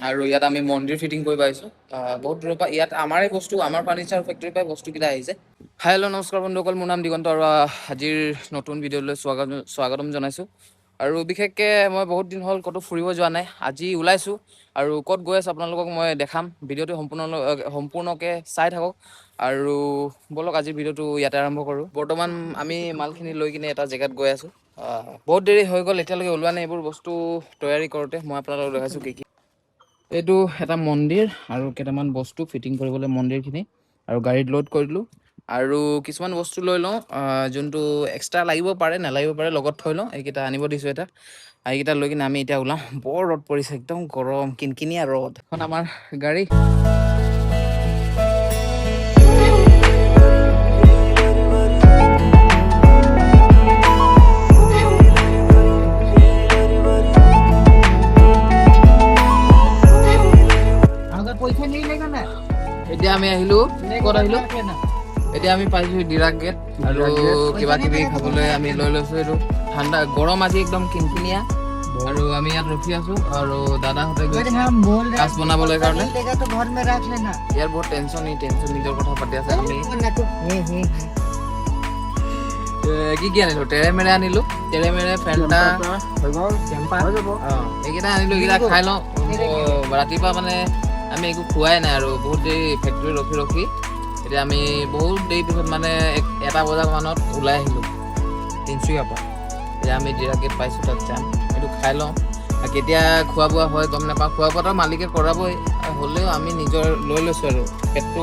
আৰু ইয়াত আমি মন্দিৰ ফিটিং কৰিব আহিছোঁ। বহুত দূৰৰ পৰা ইয়াত আমাৰে বস্তু, আমাৰ ফাৰ্নিচাৰ ফেক্টৰীৰ পৰাই বস্তুকেইটা আহিছে। হাই, হেল্ল', নমস্কাৰ বন্ধুসকল, মোৰ নাম দিগন্ত আৰু আজিৰ নতুন ভিডিঅ'লৈ স্বাগতম জনাইছোঁ। আৰু বিশেষকৈ মই বহুত দিন হ'ল ক'তো ফুৰিব যোৱা নাই, আজি ওলাইছোঁ আৰু ক'ত গৈ আছোঁ আপোনালোকক মই দেখাম। ভিডিঅ'টো সম্পূৰ্ণকৈ চাই থাকক আৰু ব'লক, আজিৰ ভিডিঅ'টো ইয়াতে আৰম্ভ কৰোঁ। বৰ্তমান আমি মালখিনি লৈ কিনে এটা জেগাত গৈ আছোঁ। বহুত দেৰি হৈ গ'ল, এতিয়ালৈকে ওলোৱা নাই। এইবোৰ বস্তু তৈয়াৰী কৰোঁতে মই আপোনালোকক দেখাইছোঁ কি কি। এইটো এটা মন্দিৰ আৰু কেইটামান বস্তু ফিটিং কৰিবলৈ মন্দিৰখিনি আৰু গাড়ীত লোড কৰি দিলোঁ। আৰু কিছুমান বস্তু লৈ লওঁ, যোনটো এক্সট্ৰা লাগিব পাৰে, নালাগিব পাৰে, লগত থৈ লওঁ। এইকেইটা আনিব দিছোঁ এটা। এইকেইটা লৈ কিনে আমি এতিয়া ওলাওঁ। বৰ ৰ'দ পৰিছে, একদম গৰম, কিনকিনীয়া ৰ'দ। এখন আমাৰ গাড়ী। अगर पैसा नहीं लेगा ना। এতিয়া আমি আহিলোঁ। ক'ত আহিলোঁ? এতিয়া আমি পাইছোঁ ডিৰাক গেট আৰু কিবা কিবি খাবলৈ আমি লৈ লৈছোঁ। এইটো ঠাণ্ডা, গৰম আজি একদম কিনকিনীয়া আৰু আমি ইয়াত ৰখি আছোঁ আৰু দাদাহঁতে अगर গৈছে हम बोल रहे কাজ বনাবলৈ কাৰণে। नहीं लेगा तो घर में रख लेना। ইয়াৰ বহুত টেনচন, ই টেনচন, নিজৰ কথা পাতি আছে। আমি ना तो हम्म हम्म কি কি আনিলো? তেৰে মেৰে আনিলো, তেৰে মেৰে, ফেণ্টা, চেম্পা। অ, এইকেইটা আনিলো। এইকেইটা খাই লওঁ। ৰাতিপুৱা মানে আমি একো খোৱাই নাই আৰু বহুত দেৰি ফেক্টৰী ৰখি ৰখি এতিয়া আমি বহুত দেৰি পিছত মানে 1টা বজা মানত ওলাই আহিলোঁ তিনিচুকীয়াৰ পৰা। এতিয়া আমি ডিৰাক গেট পাইছোঁ, তাত যাম, এইটো খাই লওঁ। আৰু কেতিয়া খোৱা বোৱা হয় গম নাপাওঁ। খোৱা বোৱাটো মালিকে কৰাবই, হ'লেও আমি নিজৰ লৈ লৈছোঁ আৰু পেটটো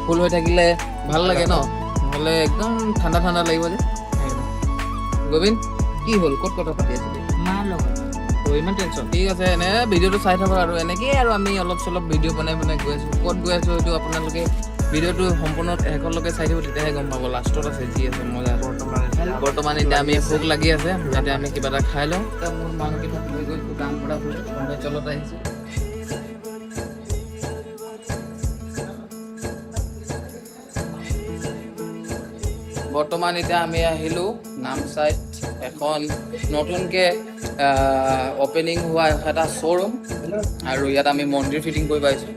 ফুল হৈ থাকিলে ভাল লাগে ন, নহ'লে একদম ঠাণ্ডা ঠাণ্ডা লাগিব যে। গোবিন্দ, কি হ'ল? ক'ত কথা পাতি আছিলি? মাৰ লগত। ইমান টেনচন। ঠিক আছে, এনে ভিডিঅ'টো চাই থাকক আৰু এনেকেই আৰু আমি অলপ চলপ ভিডিঅ' বনাই বনাই গৈ আছোঁ। ক'ত গৈ আছোঁ সেইটো আপোনালোকে ভিডিঅ'টো সম্পূৰ্ণ শেষলৈকে চাই থাকিব, তেতিয়াহে গম পাব। লাষ্টত আছে যি আছে মজা। বৰ্তমান এতিয়া আমি ভোক লাগি আছে, যাতে আমি কিবা এটা খাই লওঁ। মোৰ মানুহকেইটা লৈ গৈছোঁ কাম কৰা অৰুণাচলত আহিছোঁ। বৰ্তমান এতিয়া আমি আহিলোঁ নামচাইত এখন নতুনকৈ অ'পেনিং হোৱা এটা শ্ব'ৰুম আৰু ইয়াত আমি মন্দিৰ ফিটিং কৰিব আহিছোঁ।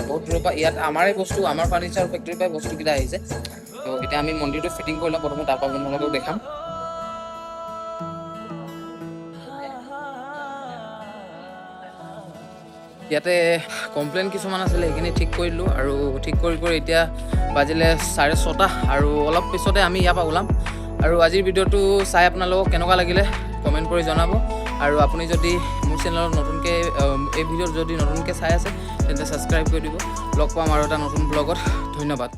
বহুত দূৰৰ পৰা ইয়াত আমাৰে বস্তু, আমাৰ ফাৰ্নিচাৰ ফেক্টৰীৰ পৰাই বস্তুকেইটা আহিছে। ত' এতিয়া আমি মন্দিৰটো ফিটিং কৰি লওঁ প্ৰথমে, তাৰপৰা আপোনালোকক দেখাম। ইয়াতে কমপ্লেইন কিছুমান আছিলে, সেইখিনি ঠিক কৰিলোঁ আৰু ঠিক কৰি কৰি এতিয়া বাজিলে 6:30 আৰু অলপ পিছতে আমি ইয়াৰ পৰা ওলাম। আৰু আজিৰ ভিডিঅ'টো চাই আপোনালোকক কেনেকুৱা লাগিলে কমেণ্ট কৰি জনাব। আৰু আপুনি যদি মোৰ চেনেলত নতুনকৈ, এই ভিডিঅ'ত যদি নতুনকৈ চাই আছে, তেন্তে ছাবস্ক্ৰাইব কৰি দিব। লগ পাম আৰু এটা নতুন ব্লগত। ধন্যবাদ।